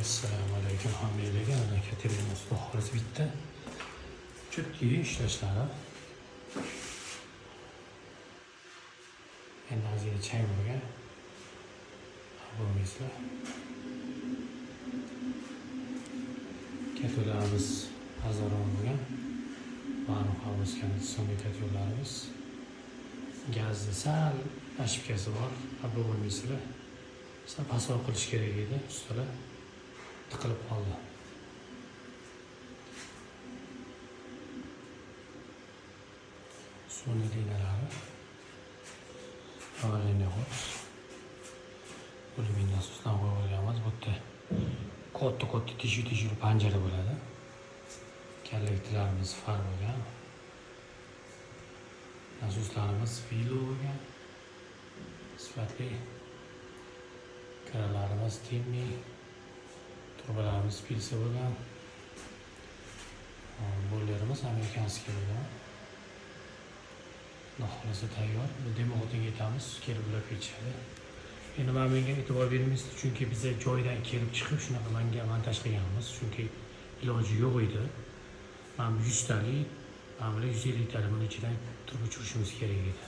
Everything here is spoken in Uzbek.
Assalomu alaykum hammalarga. Mana katerimiz, xudo xohlasa, bitta. Chunki ishlashlari. Endi ozgina chang bo'lgan. Bo'lmaysizlar. Katerlarimiz azaron bo'lgan. Ma'lum havuz konditsioner katerlarimiz. Gazni sal ошибкasi bor. Xafa bo'lmaysizlar. Sal pastroq qilish kerak edi, ustalar tiqilib qoldi. Suvni liniyalari. Аварийный ход. Alyumin nasosdan qo'yib olganmiz. Bu yerda katta-katta teshuv-teshuvli panjara bo'ladi. Kollektorlarimiz far bo'lgan. Nasoslarimiz filo bo'lgan. Sifatli. Karalarimiz temmi, trubalarimiz pilsa bo'lgan. Boilerimiz американский bo'lgan. Xudo xohlasa tayyor. Bu demoqdinga yetamiz, kelib ulab ketishadi. Endi mana bunga e'tibor bermaysiz, chunki biza joydan kelib chiqib shunaqa manga montaj qilganmiz, chunki iloji yo'q edi. Mana bu 100 talik, mana bular 150 talik, buni ichidan turib uchirishimiz kerak edi.